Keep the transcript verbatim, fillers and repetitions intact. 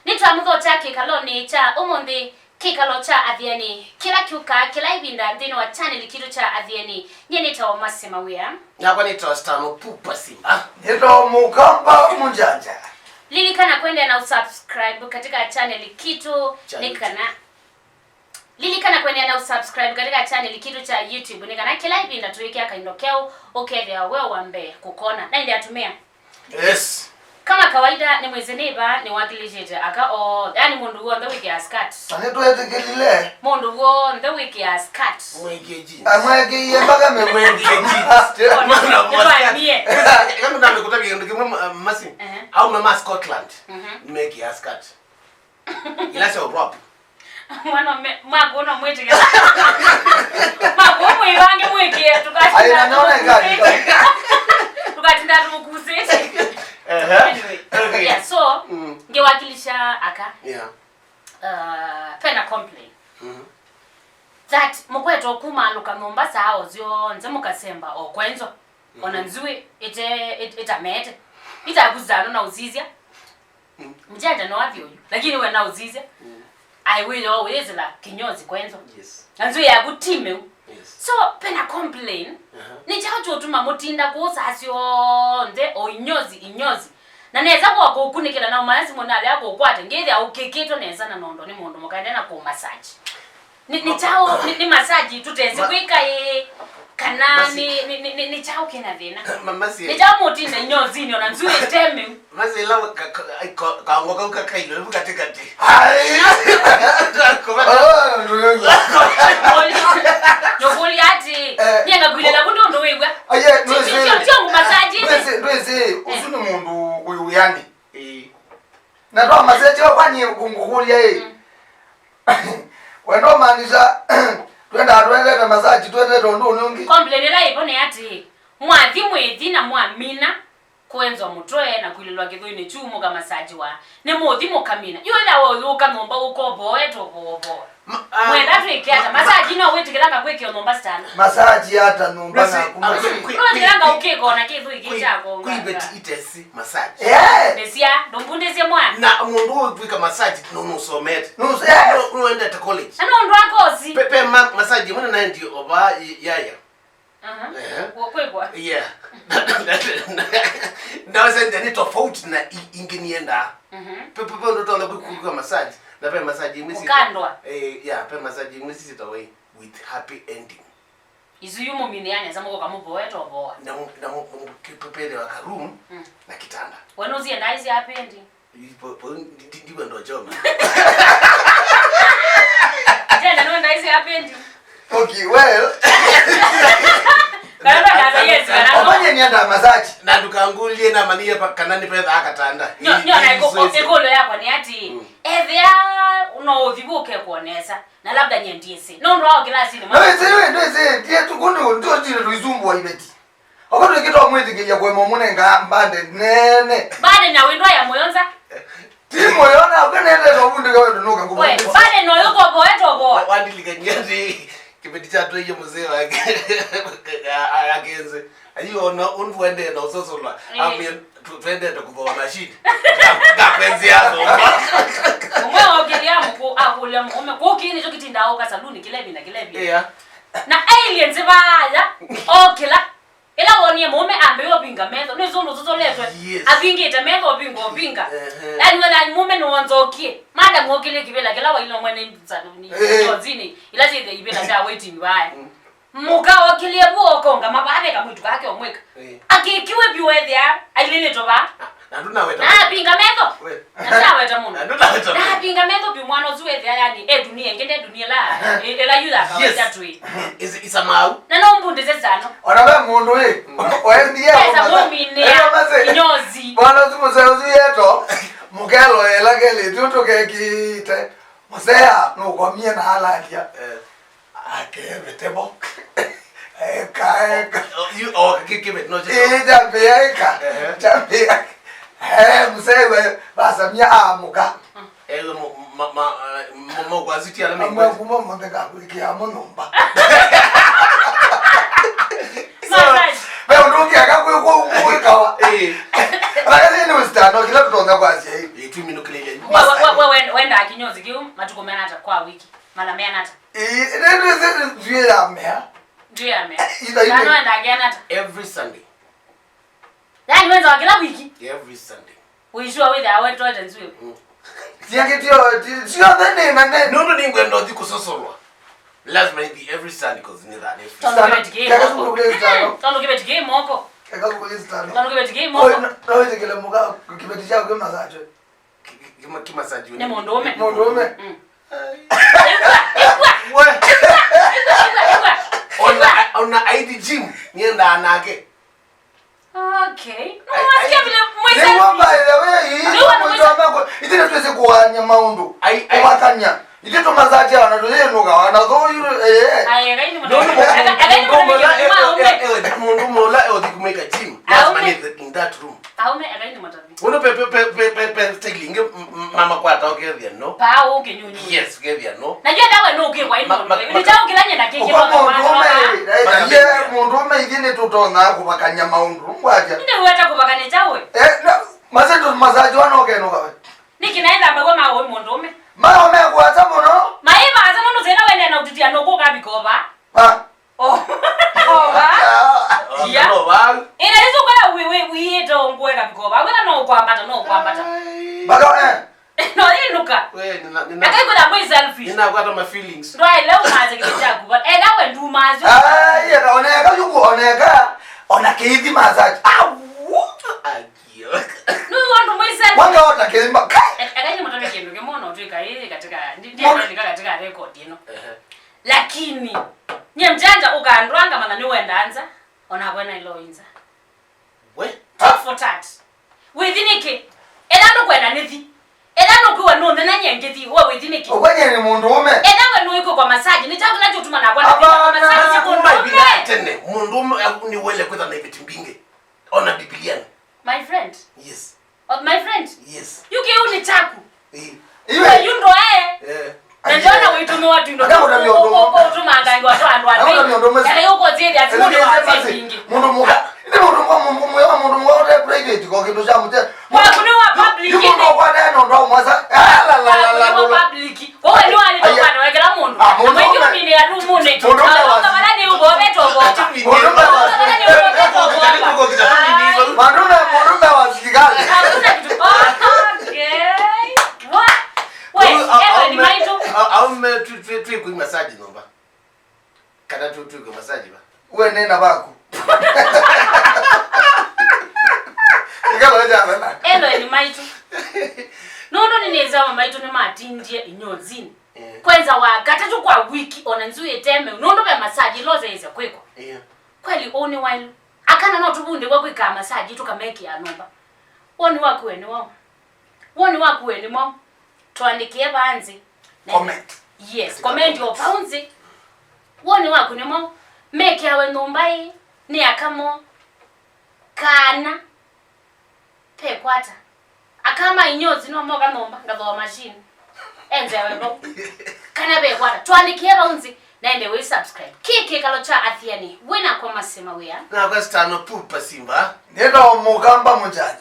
Nĩtwamũthokya kĩkalonĩ kya ũmũnthĩ, kĩkalo kya athiani kĩla kyũkaa kĩla ĩvinda nthĩnĩ wa chaneli kitũ kya athiani. Nyie nĩtawa Mercy Mawĩa. Nakwa nĩtawa Stano Pupa Simba. Nĩtawa Mũkamba Mũnjanja. Lilikana kuendelea na usubscribe katika chaneli kitũ. Cha nĩ YouTube. Kana Lilikana kuendelea na usubscribe katika chaneli kitũ cha YouTube, nĩ kana kĩla ĩvinda tũĩkĩa kaindo keũ, ũkethĩa we wa mbee kũkona. Na ĩndĩ atumĩa. Yes. Kama kawaida, nĩ mwĩsĩ nĩ va nĩwakilishĩte aka o, yani mũndũ w'onthe wĩkĩaa skirt. Na nĩtwetĩkĩlile. Mũndũ w'onthe wĩkĩaa skirt. Mwĩkĩe jeans. Amwekĩie mpaka mĩwĩndĩ. Mwĩkĩe jeans. Mwana wa skirt. Nĩtwanie. Kama ndamekũtavya kĩndũ kĩmwe, ma-, Mercy. Ehe. Aume ma Scotland. Mhm. Nĩmekĩaa skirt. Ila sya ũrwapu. Mwana me-, mwaku ũno mwĩtĩkĩla. Mwaku ũmwĩvange mwĩkĩe, tũkatinda Aina naona tũmũkusĩte. Ĩkati. Tũkatinda tũmũkusĩte. Ehe. Anyway, okay. Yeah, so, Mm. Ngiwakilisha aka. Yeah. Uh, pena complain. Mhm. That mũkwetwa kumaalũka nyũmba saa o syonthe mũkasemba o kwenzwa. Ona Mhm. nzui ite-, it-, itameete. Itakusano na usisya. Mm. Mjanja no athi ũyu, lakini we na usisya. Mm. Ai wĩyo wĩsĩla kinyozi kwenzwa. Yes. Na nzui yaku ti mĩu. Yes. So, pena complain. Aha. Nĩ kyaũ kyũtuma mũtinda kũũ saa syonthe o inyozi, inyozi? Na nesa kwa kũkunĩkĩla na ũmaya simũ nalea kũkwata, ngĩthĩa ũkĩkĩtwe nesa na nondo nĩ mũndũ mũkaendea na kũ massage. Nĩ, nĩ Ma- kyaũ, nĩ, nĩ massage tũtesĩ Ma- kwĩka ĩ, kana Mercy. Nĩ, nĩ, nĩ, nĩ, nĩ kyaũ kĩna thĩna? Ma- Mercy. Nĩ kyaũ mũtinda inyozinĩ ona nzui ĩte mĩu? Mercy, ĩla ka- ka- ai, ka- kaongo kau kakailwe vu katikati. Ai! Kũvata- Oh, ndũyũnga. Nũkũlya atĩ, Eh, nĩengakwilĩla vu ndũndũ wĩw'a. Aye, Ti- ti- ndwĩsĩ. Ti- ti- ti- massage. Ndwĩsĩ, ndwĩsĩ, ũsu nĩ mũndũ wĩ wĩanĩ. Ĩĩ. Na twa massage, kwani ngũkũlya ĩ? Mm. Wendo maanisha, twendaa twendete massage, twendete ũndũ ũnĩ ũngĩ. Complain ĩla ĩvo nĩ atĩĩ, mwathi mwĩthi na mwamina kũenzwa mũtwe na kwilĩlwa kĩthũinĩ kyu mũkamasajiwa, nĩ mũthi mũkamina. Yu ĩla woyũka nyũmba ũkovoe tovovo. Ma- ah, Mwenda twĩke ata? ma- Masaji no wĩtĩkĩlanga kwĩkĩo nyũmba stana. Massage ata nyũmba Mercy, naku ah, Mercy? Kwĩ- kwĩ- No wĩtĩkĩlanga kwĩ- ũkĩkona kĩthũi kĩ Kwĩ- kyako. Kwĩ Ibeti itesi massage. Eh! Ndĩsya, ndũmbundĩsye mwana. Na mũndũ ũkwĩka massage nũnũsomete. Nũse- Nũ- nũendete college. Na nũndũ wa kosi. Pe, pe ma, massage ĩmwe nĩnaendie ova y- yaya. Aha. Ehe. Kwĩkwa. Yeah. Ndawasenzia nĩ tofauti na i- ingĩ niendaa. Mhm. Pe, pe, pe ũndũ ũtonya kwĩkũlwa massage. Na pe massage ĩmwe si- Ũkandwa. Eh, yeah, pe massage ĩmwe sisitawa with happy ending. Isu yu mũminĩa nesa mũkoka mũvoe tovoa. Na mu- na mu- mu- ki- pe- pethĩwa ka room Mm. na kitanda. We nũsiendaa isi happy ending? Yu po- po- ndi- ndi- ndiwe ndo choma. Jenda nũenda isi happy ending? Okay, well. Kana ndo ndata yes, kana no. Omanye nienda massage. Na ndũkangũlye namanyie pa- kana nĩ petha akatanda. Nyo- Ĩ- nyo na ĩ- iko- isu- isu. Ĩkũlyo yakwa nĩ ati, Mm. Ethĩa no ũthi wũke kuonesa. Na labda nyie ndiĩsĩ. Nũndũ wa o kĩlasinĩ mwa- Ndwĩsĩ, we, ndwĩsĩ, tie tu kũndũ, ndio ndire tũisumbua Ibeti. Oko twĩkĩtwa mwĩtĩkĩlya kũema ũmũnenga mbande nene. Mbande na wĩndwa ya mũyo nza. Ti mũyo na ũkenete twa vundĩka wetu nũka We, kũvundĩka. Mbande no yuko boeto boa. Wandilikania nĩ kĩveti kya twĩie mũzee wake. Akenze. Ayi ona ũndũ wendee na ũsosolwa. Eh. Amwĩe, "Tu- twendete kũthooa machine." Ndakwenzia thooa. Ũmwe okĩlya mũkũ akũlya mũũme, "Kũkĩ nĩkyo kĩtindaa ũka saluni kĩla ĩvinda kĩla ĩvinda?" Yeah. Na ailye nzĩ vaya, okĩla. Ĩla wonie mũũme ambĩĩa ũvinga metho, nĩ ũndũ ũsosoletwe. Yes. Avingĩte metho, ũvinga, ũvinga. Ehe. Yaani wetha mũũme nĩwonzokie. Madam okĩlye kĩvĩla kĩla wailwe mwene saluni, Eh. Johnson, ila syĩthe ivĩla sya waiting vaya. Mm. Mũka okĩlye vu okonga mavave kamwĩtu kake omwĩka. Eh. Akĩkiwe vyũ ethĩa ailĩlĩtwe vaa. Na, na ndũnaweta Na mũno. Apinga metho. We. Na ndaweta mũno. Na ndũnaweta mũno. Na apinga metho vyũ mwana ũsu ethĩa yani e dunia ĩngĩ nde dunia la. Ĩla yu ya kawaida Yes. Twĩ. Is, is a mau. Na no mbundĩse sano. Ona we mũndũ ĩ, Mm. Waendie Pesa mũminĩa, kinyozi. Mwana ũsu mũsee ũsu yeto, mũkelo ela kelĩ, tu tũkekĩte. Mũsea nũkomie na alalya. Eh. Akevete vo. Eka, eka. Oh, you, oh, kĩ-, kĩveti no kĩ- Ĩĩ, kyambĩa eka. Ehe. Kyambĩa. Eh, mũsee we, vasamia aamũka. Ewe mo-, ma-, ma-, eh, mo-, mo-, kwa suti ala amwe mekwa. Kuma monthe kakwĩkĩa mo nyũmba. So, Massage. Ve ũndũ ũngĩ aka kwĩkwa ũmwĩkawa. Eh. Lakini anyway, Star, no kĩla tũtonya kwasya ĩ. Ĩ, twiminũkĩlĩlya yu. We, we, we, we, wenda kinyozi kĩu matukũ meana ata kwa wiki? Mala meana ata? Ĩ, nĩ, nĩ, nĩ, nĩ, nĩ ya mea. Ndio ya mea. Eh, ita ime. Kana wenda keana ata? Every Sunday. Yaani wenza wa kĩla wiki? Every Sunday. Wĩsua wĩthĩa wetwete nzue. Mm. Tiangĩtio, ti-, sio thĩnĩ na nene. Nũndũ nĩngwenda ũthi kũsosolwa. Lazima ithiĩ every Sunday 'cause nĩ thaa nĩ free. Tondũ kĩveti kĩ moko. Keka sukulu kũlĩ zitano. Tondũ kĩveti kĩ moko. Keka sukulu kũlĩ zitano. Tondũ kĩveti kĩ moko. Oi, no, no wĩtĩkĩle mũka kĩveti kyao kĩmasajwe. Ki-, ki-, kima-, kimasaji. Nĩ mũndũũme. Mũndũũme. Mm. Ai. Ĩgua, ĩgua. We. Ĩgua, ĩgua, ĩgua. Ona, ona aidi gym, niendaa nake. Okay. No, ai, wasikia ai, vile mwe nĩguo selfie. By the way, hii ndio ndio mwe mwĩsa- meko, itine tuweze kuwanya maundu. Ai, ai. Kuwakanya. Itine tumazaji wana tuyenuka wana though you, eh. Ai, againi mwana. No, no, no, againi mwana. Mũndũ mũla e-, e-, e-, e-, mũndũ mũla e-, ũthi kũmwĩka gym. Lazima aume. Nĩ in that room. Aume, againi mwana. Mũndũ pe, pe, pe, pe, pe, pe style ingĩ, m-, m-, mama kwata ũkethĩa no. Paa ũkĩnyunyu. Yes, ũkethĩa no. Na jua ndawe no ũkĩkwa ino. Ma-, ma-, nĩ chao kĩla nyena kĩkĩ. Ũkwa mũndũũme, eh, maka ye mĩthenya. Mũndũũme ithyĩ nĩtũtonya kũvakany'a maũndũ. Ngwatya. Nĩ weta kũvakany'a chawe. Eh, na, masendo masaji wana ũkenũka we. Nĩkĩ naenda mbagwa ma ũĩ mũndũũme? Mao mekwata mũno. Maĩ maza mũno zena wende na ũtitia no kũka bikova. Ah. Oh. Oh, va? Yeah. No, va? Ĩla ĩsu kala wi, wi, wi, ito ngwe kabiko. Va, wĩla no kwambata, no kwambata. Ai. Bado, eh. No, inuka. We, nina, nina, akai kula mwe selfish. Ninakwata ma feelings. Ndo ai leo maze kile chaku. But eh, that went too much. Ai, ya kaoneka yuko oneka. Ona kithi massage. Au. Akio. No, you want to mwe selfish. Wanga ona kithi ma. Akai ni mtoke kindu kimono tu kai katika ndi, ndi katika record, you know. Ehe. Lakini, nye mjanja ũkandwanga mana nĩwenda nza, onakwa naĩlo nza. We? Tit for tat. Wĩthi nĩkĩ? Ethĩwa ndũkwenda nĩthi. Ethĩwa nũkwĩwa nũnthenya nye ngĩthi, we wĩthi nĩkĩ? Ũkwendie nĩ mũndũũme? Ethĩwa we nũĩkwĩkwa massage, nĩ kyaũ kĩla kĩũtuma nakwa ndĩkwĩkwa massage? Apana. Kuma ĩvinda ya tene, mũndũũme nĩwele kwĩtha na iveti mbingĩ. Ona Bibiliani. My friend. Yes. Oh, my friend. Yes. Yu kĩu nĩ kyaku. Eh. Iwe yu ndoe. Eh. Na ndiona wĩtũmĩwa twindo. Aka ũtavya ũndũ ũmwe. Ũtũmangangiwa twa andũ athei. Aka ũtavya ũndũ ũmwe. Kana yu kũthĩthya ati mũndũ wa athei ingĩ. Mũndũ mũka. Nĩ mũndũ mũka, mũndũ mũka, mũndũ mũka ũte private kwa kĩndũ kya mũte. Waku nĩ wa public. Yu mũndũ ũkwata na ũndũ wa mwasa. Ah, la, la, la, la, la. Waku nĩ wa public. Kwa hiyo nĩ wali kwa wekela mũndũ. Ah, mũndũ. Amwe kĩmine ya rumu nĩ. Mũndũ wa. Aka bala nĩ ũbobe to boka. Mũndũ wa. Aka bala nĩ ũbobe to boka. Mũndũ wa, mũndũ wa. Hakuna kitu. Okay. What? Wait, rĩu, a-, Evelyn aume, maitũ. A-, aume twĩ, twĩ, twĩ kwĩ massage nyũmba. Kana twĩ, twĩ kwĩ massage va? We nena vaku. Ikalo jana. Evelyn maitũ. Nũndũ nĩnĩsama maitũ nĩmatindie inyozini. Eh. Kwenza wa katatũ kwa wiki ona nzu ĩteme. Nũndũ ve massage ĩla ũseĩsya kwĩkwa. Yeah. Kweli ũũ nĩ waĩlu. Akana no tũvundĩw'a kwĩkaa massage tũkamekĩa nyũmba. Woni waku we nĩ waũ? Woni waku we nĩ mwaũ? Tũandĩkĩe vaa nzĩ. Comment. Yes, katika comment o comments. Vau nzĩ. Woni waku nĩ mwaũ? Mekĩawe nyũmba ĩ, nĩ aka mo? Kana pekwata? Aka ma inyozi no moka nyũmba, ngathooa machine. Enzewe vau. Kana vekwata? Tũandĩkĩe vau nzĩ, na ende wĩ subscribe. Kĩ kĩkalo kya Athiani, wĩna kwa masema wĩa. Na kwa stano pupa simba. Nenda o mũkamba mũnjanja.